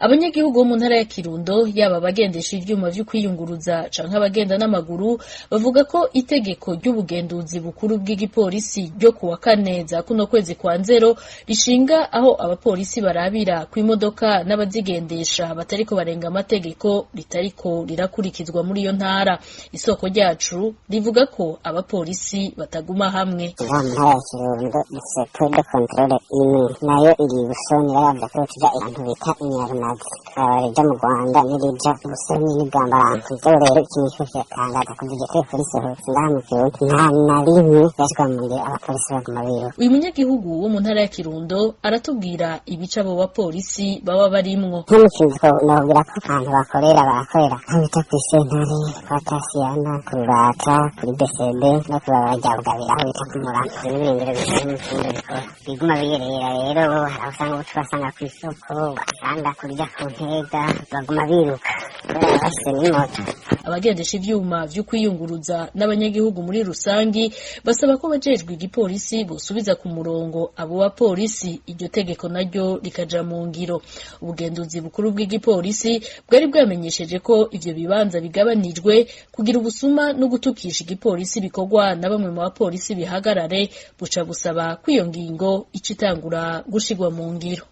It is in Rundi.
Abanyagihugu bo mu ntara ya Kirundo, yaba abagendesha ivyuma vyo kwiyunguruza canke abagenda n'amaguru, bavuga ko itegeko ry'ubugenduzi bukuru bw'igipolisi ryo kuwa kane za kuno kwezi kwa nzero rishinga aho abapolisi barabira ku imodoka n'abazigendesha batariko barenga amategeko ritariko rirakurikizwa muri iyo ntara. Isoko ryacu rivuga ko abapolisi bataguma hamwe. Ngaha mu ntara ya Kirundo dufise point de controle imwe, nayo iri Busoni, yaravye ko tuja ahantu bita Inyarunazi, ibarabara rija mu Rwanda n'irija Busoni n'Ibwambarango. Ivyo rero ikintu kiriko kiratangaza, kuva iryo tegeko risohotse ngaha mu Kirundo nta na rimwe ryashirwa mu ngiro, abapolisi baguma biruka. Uyu munyagihugu wo mu ntara ya Kirundo aratubwira ibice abo bapolisi baba barimwo. Nko mu Kirundo nobwira ko ahantu bakorera, barakorera aho bita kw'isentare, kwa Tasiyana, ku Rurata, kuri BCB no kw'ibarabara rya Bugabira aho bita ku Murama. Ivyo n'ibirindiro bikuru mu Kirundo bikora biguma biyerera. Rero hari aho usanga uca kw'isoko, ugasanga kurya ku ntega, baguma biruka kubera bafise n'imoto. Abagendesha ivyuma vyo kwiyunguruza n'abanyagihugu muri rusangi basaba ko abajejwe igipolisi bosubiza ku murongo abo bapolisi, iryo tegeko naryo rikaja mu ngiro. Ubugenduzi bukuru bw'igipolisi bwari bwamenyesheje ko ivyo bibanza bigabanijwe kugira ubusuma no gutukisha igipolisi bikorwa na bamwe mu bapolisi bihagarare, buca busaba ko iyo ngingo ica itangura gushirwa mu ngiro.